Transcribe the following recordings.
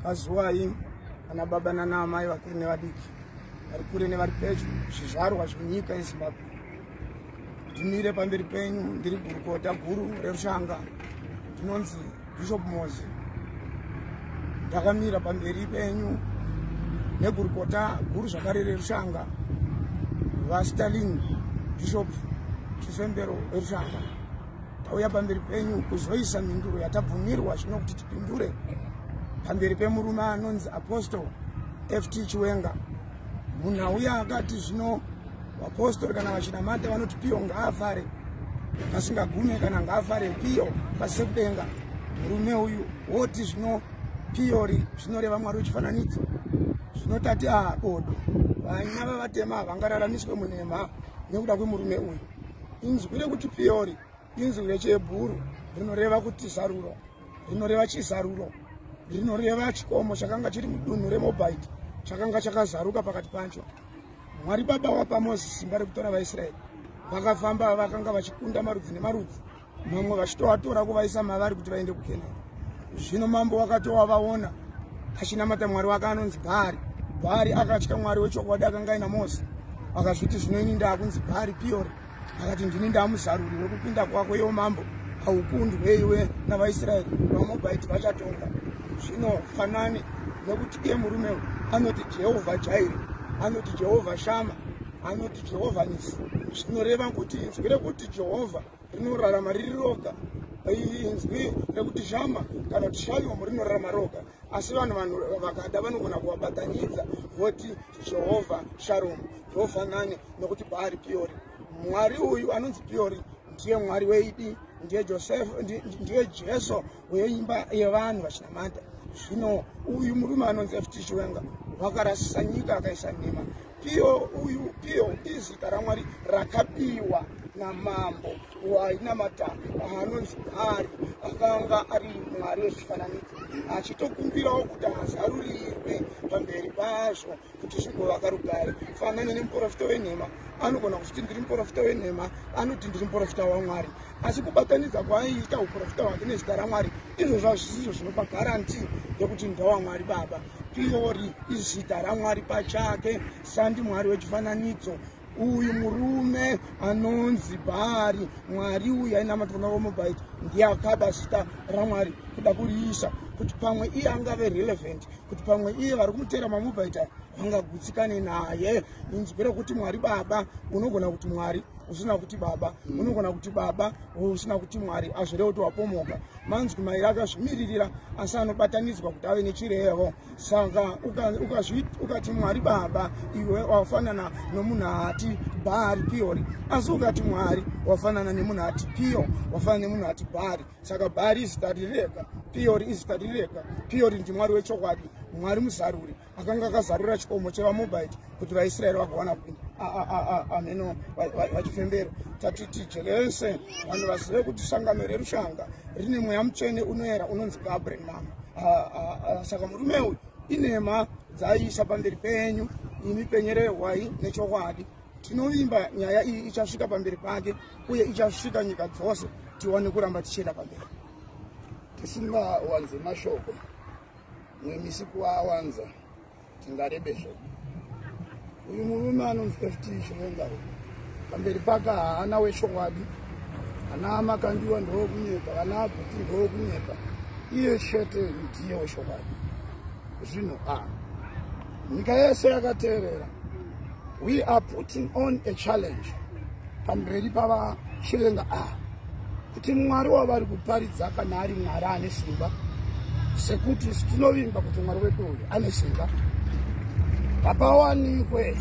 Kazuwai ana baba nana amai, vakuru nevadiki, vari kure nevari pedyo, zvizvarwa zvenyika yeZimbabwe. Ndimire pamberi penyu ndiri gurukota guru reRushanga, ndinonzi Bishop Mozi. Ndakamira pamberi penyu negurukota guru zvakare reRushanga, VaStalin Bishop Chifembero weRushanga. Tauya pamberi penyu kuzoisa mhinduro yatabvumirwa zvino kuti tipindure pamberi pemurume anonzi Apostle FT Chiwenga. Munhu auya akati zvino vapostori kana vachinamata vanoti piyo ngaafare kasingagume, kana ngaafare piyo pasi sekudenga. Murume uyu woti zvino piyori zvinoreva Mwari wechifananidzo. Zvinotati bodo vana vavatema havangararamiswe munhema nekuda kwemurume uyu. Inzwi rekuti piyori inzwi rechihebhuru rinoreva kuti zaruro, rinoreva chizaruro, rinoreva chikomo chakanga chiri mudunhu reMobite chakanga chakazaruka pakati pacho. Mwari Baba wapa Mozisi simba rekutora vaIsraeri. Vakafamba, vakanga vachikunda marudzi nemarudzi, mamwe vachitovatora kuvaisa mavari kuti vaende kuKenani. Zvino mambo wakati wavaona achinamata mwari wake anonzi Bhaari, Bhaari akatya Mwari wechokwadi akanga aina Mose. Akazviti, zvino ini ndaakunzi Bhaari Piyori. Akati, ndini ndaamuzaruri wekupinda kwako iwo mambo, haukundwe iwe navaIsraeri, vaMobhaiti vachatonga. Zvino fanani nekuti iye murume anoti Jehovha Jairi, anoti Jehovha Shama, anoti Jehovha Nisi, zvinoreva kuti inzwi rekuti Jehovha rinorarama riri roga, inzwi rekuti Shama kana kuti Shalom rinorarama roga, asi vanhu vakada vanogona kuvabatanidza voti Jehovha Sharom. Ndofanani nokuti Bhaari Piori. Mwari uyu anonzi Piori ndiye Mwari weidi, ndiye Joseph, ndiye Jesu weimba yevanhu vachinamata. Zvino uyu murume anonzi FT Chiwenga wakarasisa nyika, akaisa nhema. Piyo uyu, Piyo izita raMwari rakabiwa namambo wainamata anonzi Bhaari, akanga ari mwari wezvifananidzo, achitokumbirawo kuti azarurirwe pamberi pazvo kuti zvigovaka rugare. Fanana nemuprofita wenhema anogona kuchiti ndiri muprofita wenhema, anoti ndiri muprofita waMwari, asi kubatanidza kwaaiita uprofita hwake nezita raMwari, izvozvo hazvisizvo zvinopa garanti yekuti ndewaMwari Baba. Piyori izita raMwari pachake, sandi mwari wechifananidzo. Uyu murume anonzi Bhaari, mwari uyu ainamatwa navaMobhaiti, ndiye akaba zita raMwari kuda kuriisa kuti pamwe iye angave relevant, kuti pamwe iye vari kumutera maMobhaiti vangagutsikane naye. Inzwi rekuti Mwari Baba, unogona kuti Mwari usina kuti Baba, unogona kuti Baba usina kuti Mwari, azvirevo kuti wapomoka. Manzwi mairi akazvimiririra, asi anobatanidzwa kuti ave nechirevo. Saka ukati Mwari Baba, iwe wafanana nomunhu ati Bhaari Piyori, asi ukati Mwari, wafanana nemunhu ati Piyo, wafanana nemunhu ati Bhaari. Saka Bhaari izita rirega, Piyori izita rirega. Piyori ndiMwari wechokwadi, Mwari muzaruri akanga akazarura chikomo chevaMobite kuti vaIsraeri vagowana kupinda. Ameno vachifembero tati tijekese vanhu vazive kuti sangano reRushanga rine mweya mutsvene unoera unonzi Gabriel Mama. Saka murume uyu inhema dzaiisa pamberi penyu, imi penyerehwai nechokwadi. Tinovimba nyaya iyi ichasvika pamberi pake uye ichasvika nyika dzose, tiwane kuramba tichienda pamberi. Tisingawanze mashoko, mwemisi kuawanza tingarebe zvedu. Uyu murume anonzi FT Chiwenga uyu pamberi pake haana wechokwadi. Ana Makandiwa ndokunyepa, vana Aguti ndokunyepa, iye chete ndiye wechokwadi. Zvino a nyika yese yakateerera, we are putting on a challenge pamberi pavaChiwenga a kuti Mwari wavari kuparidza kana ari Mwari ane simba, sekuti tinovimba kuti Mwari wedu uyu ane simba, hapawanikwe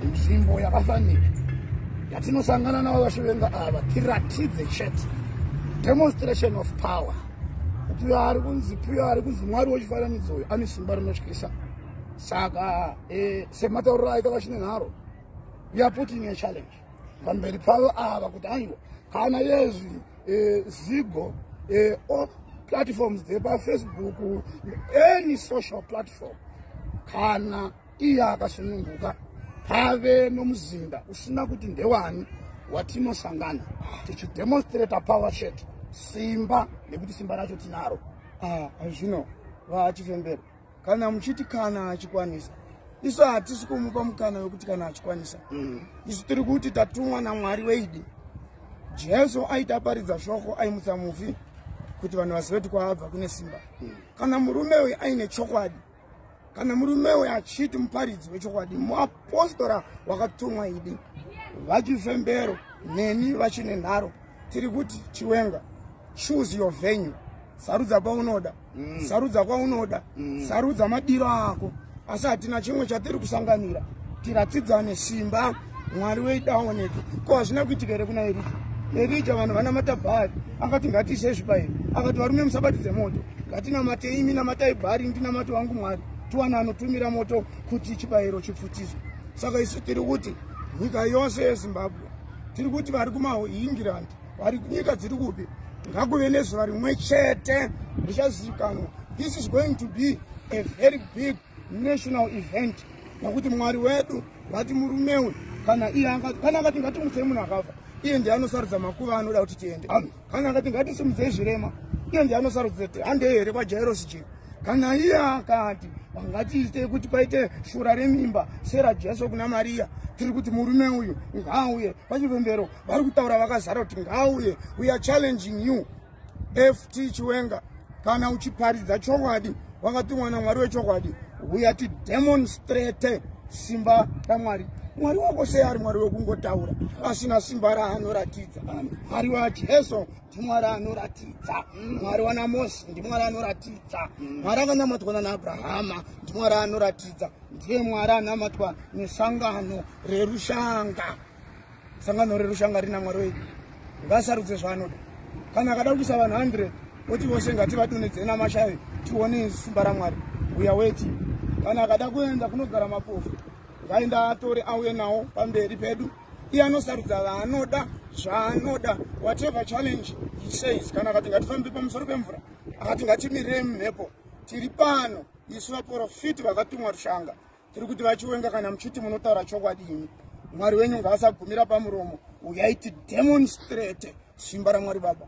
nzvimbo yakafanira yatinosangana navo vaChivenga ava, tiratidze chete demonstration of power kuti uyo ari kunzi piyo, ari kunzi mwari wechifananidzo uyu, ane simba rinotyisa. Saka sematauriro aita vachine nharo, we are putting a challenge pamberi pavo ava kuti aiwa, kana yezvi zigo all platforms dzepaFacebook, any social platform, kana iye akasununguka, pave nomuzinda usina kuti ndewani watinosangana tichidemonstrata power chete, simba, nekuti simba racho tinaro. Zvino vachifembera. Kana muchiti kana achikwanisa, isu hatisi kumupa mukana wekuti kana achikwanisa. Isu tiri kuti tatumwa naMwari weidi. Jesu aiti aparidza shoko, aimutsa mufi kuti vanhu vazive kuti kwaabva kune simba. Kana murume uyu aine chokwadi, kana murume uyu achiti muparidzi wechokwadi, muapostora wakatumwa idi, VaChifembero neni vachine nharo, tiri kuti Chiwenga, choose your venue. Sarudza paunoda, sarudza kwaunoda, sarudza madiro ako, asi hatina chimwe chatiri kusanganira. Tiratidzane simba, Mwari wedu aoneke. Ko hazvina kuitika here kuna Erija? Erija, vanhu vanamata Bhari, akati ngatiise zvibayiro, akati varume musabatidze moto, ngatinamatei, imi namatai Bhari, ndinamate wangu Mwari, tiwane anotumira moto kuti chibayiro chipfutiswe. Saka isu tiri kuti nyika yose yeZimbabwe, tiri kuti vari kumaEngland, vari nyika dziri kupi, ngakuve nezuva rimwe chete richazivikanwa. This is going to be a very big national event, nokuti Mwari wedu vati murume uyu, kana iye kana akati ngatimutsei munhu akafa, iye ndiye anosarudza makuva anoda kuti tiende. Kana akati ngatisimudzei zvirema, iye ndiye anosarudza kuti handei here kwaJairosi chii. Kana iye akati ngatiitei kuti paite shura remimba seraJesu kuna Mariya, tiri kuti murume uyu ngaauye. Pachipembero vari kutaura vakazara kuti ngaauye. We are challenging you, FT Chiwenga. Kana uchiparidza chokwadi, wakatumwa naMwari wechokwadi, uya tidemonstrate simba raMwari. Mwari wako sei ari Mwari wekungotaura asina simba raanoratidza? Mwari waJesu ndiMwari anoratidza. Mwari wanaMosi ndiMwari anoratidza. Mwari akanamatwa naAbrahama ndiMwari anoratidza. Ndiye Mwari anamatwa nesangano reRushanga. Sangano reRushanga rina Mwari wedu. Ngasarudze zvaanoda. Kana akada kuisa vanhu 100, oti vose ngativadonhedzei namashavi tione simba raMwari, uya weti. Kana akada kuenda kunogara mapofu, ngaenda atore auye nawo pamberi pedu. Iye anosarudza vaanoda, zvaanoda, whatever challenge he says. Kana akati ngatifambe pamusoro pemvura, akati ngatimirire mumhepo, tiri pano isu vaprofiti vakatumwa Rushanga. Tiri kuti VaChiwenga, kana muchiti munotaura chokwadi imi, Mwari wenyu ngaasagumira pamuromo. Uyai tidemonstrate simba raMwari Baba.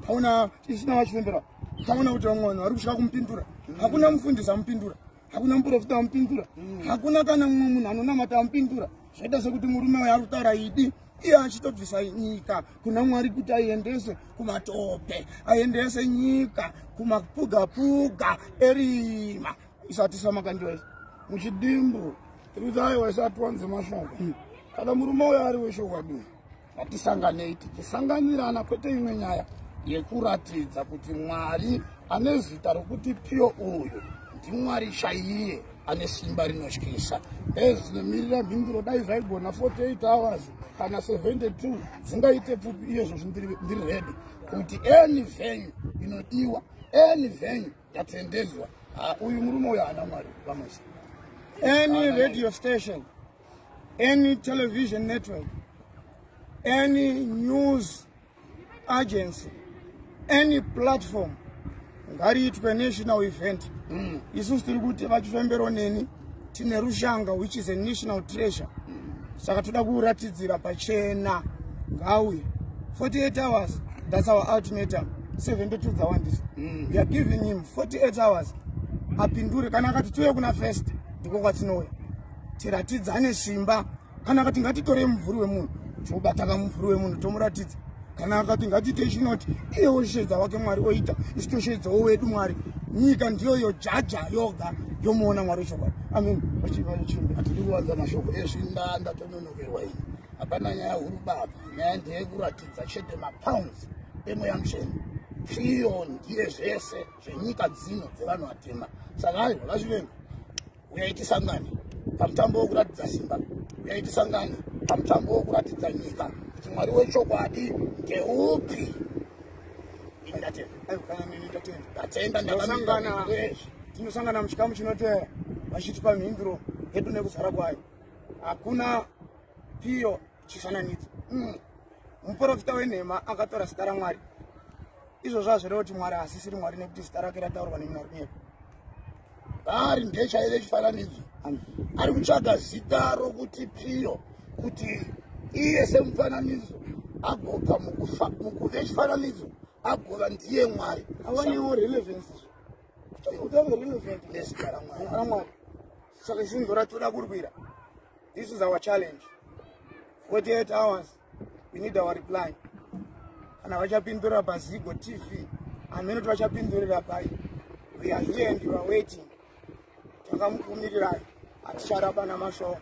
Taona isina VaChifembera, taona kuti vamwe vanhu vari kusvika kumupindura. Hakuna mufundisi amupindura, hakuna muprofita amupindura, hakuna kana mumwe munhu anonamata amupindura. Zvaita sekuti murume uyo ari kutaura idi, iye achitobvisa nyika kuna Mwari kuti aiendese kumatope, aendese nyika kumapugapuga erima. Isati samakandiwa isi. Muchidimbu tiri kuti aiwa, isati wanze mashoko. Kana murume uyo ari wechokwadi, ngatisanganei tichisanganirana, kwete imwe nyaya yekuratidza kuti Mwari ane zita rokuti Piyo uyu ndiMwari chaiye ane simba rinotyisa. Ezinomirira mhinduro, dai zvaigona 48 hours kana 72 dzingaite pfupi. Iyezvozvo ndiri ready kuti any venue inodiwa, any venue yatendedzwa. Uyu murume uyu haana Mwari vamwese. Any radio station, any television network, any news agency, any platform, ngariitwe national event. Isusu tiri kuti VaChifembero neni tine Rushanga, which is a national treasure, saka toda kuratidzira pachena. Ngauye 48 hours, that's our ultimatum. 72 dzawandisa. We are giving him 48 hours apindure. Kana akati tiuye kuna First, ndiko kwatinouya tiratidzane simba. Kana akati ngatitorei mumvuri wemunhu, tobata kamumvuri wemunhu tomuratidza. Kana akati ngatiitei chinoti, iye oshedza wake Mwari oita, isu toshedzawo wedu Mwari. Nyika ndiyo yojaja yoga, yomuona Mwari wechokwadi. Amen. VaChifembero. Hatidi kuwanza mashoko ezvinda, ndatononokerwa ini. Hapana nyaya huru baba, nyaya ndeyekuratidza chete mapounds emweya muchena. Piyo ndiye zvese zvenyika dzino dzevanhu vatema. Saka aiwa, VaChivenga, uyai tisangane pamutambo wekuratidza simba. Uyai tisangane pamutambo wekuratidza nyika kuti Mwari wechokwadi ndeupi. Ini ndatenda. Aiwa, kana neni ndatenda. Ndatenda. Tinosangana. Ndakamirazvo. Tinosangana muchikamu chinoteera vachitipa mhinduro yedu nekuzara kwayo. Hakuna Piyo chifananidzo. Muprofita wenhema akatora zita raMwari. Izvozvo hazvireva kuti Mwari asisiri Mwari nekuti zita rake rataurwa nemunhu ari kunyepa. Bhari ndechaive chifananidzo. Ari kutsvaga zita rokuti Piyo kuti iye semufananidzo agobva mukuve chifananidzo agova ndiye Mwari. Awanewo relevance. Relevant Nezita raMwari. raMwari. Saka isu ndo ratoda kurwira. This is our challenge. 48 hours, we need our reply. Kana vachapindura paZigo TV, hamene kuti vachapindurira pai. We are here and we are waiting. Takamukumirirai, haticharaba namashoko.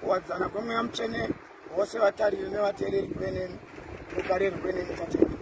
Kuwadzana kwemweya mutsvene, vose vatariri nevateereri kuve nemi, rugare rwuve nemi. Tatenda.